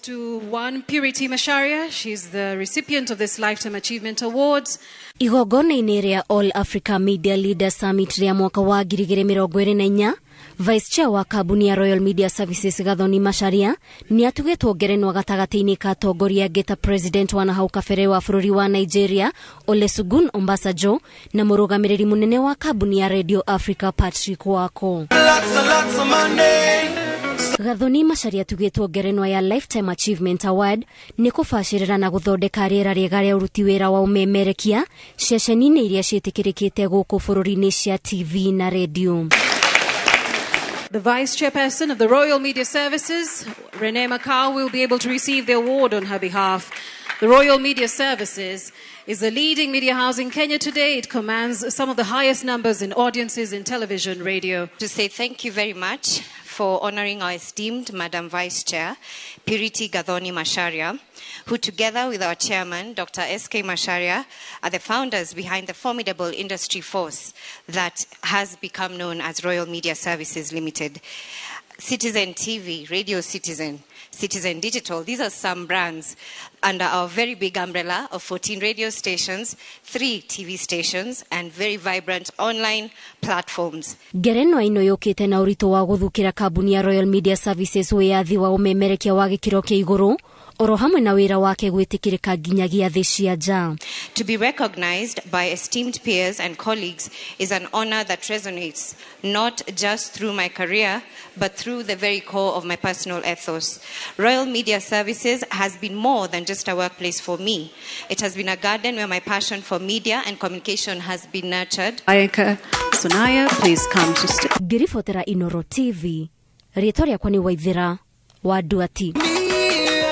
To one Purity Macharia. She's the recipient of this Lifetime Achievement Award. Igongona-inĩ rĩa All Africa Media Leader Summit rĩa mwaka wa 2024, Vice Chair wa kambuni ya Royal Media Services Gathoni Macharia nĩ atugĩtwo ngerenwa gatagatĩ-inĩ ka atongoria angĩ ta President wa nahau kabere wa bũrũri wa Nigeria Olusegun Obasanjo na mũrũgamĩrĩri mũnene wa kambuni ya Radio Africa Patrick Wako. Gathoni Macharia atugĩtwo ngerenwa ya Lifetime Achievement Award nĩ kũbacĩrĩra na gũthondeka rĩera rĩega rĩa ũruti wĩra wa ũmemerekia ceceni-inĩ iria ciĩtĩkĩrĩkĩte gũkũ bũrũri-inĩ cia TV na redio. The Vice Chairperson of the Royal Media Services, Renee Macau, will be able to receive the award on her behalf. The Royal Media Services is the leading media house in Kenya today. It commands some of the highest numbers in audiences in television, radio. To say thank you very much for honoring our esteemed Madam Vice Chair, Purity Gathoni Macharia, who together with our chairman, Dr. S.K. Macharia, are the founders behind the formidable industry force that has become known as Royal Media Services Limited. Citizen TV, Radio Citizen, Citizen Digital, these are some brands under our very big umbrella of 14 radio stations, 3 TV stations, and very vibrant online platforms. Ngerenwa ĩno yũkĩte na ũritũ wa gũthukĩra kambuni ya Royal Media Services wĩyathi wa ũmemerekia wa gĩkĩro kĩa igũrũ oro hamwe na wĩra wake gwĩtĩkĩrĩka nginyagia thĩ cia nja. To be recognized by esteemed peers and colleagues is an honor that resonates not just through my career, but through the very core of my personal ethos. Royal Media Services has been more than just a workplace for me. It has been a garden where my passion for media and communication has been nurtured. Ayaka Sonaya, please come to stage. Ngĩribotera Inoro TV, rĩtwa rĩakwa nĩ Waithĩra wa Nduati.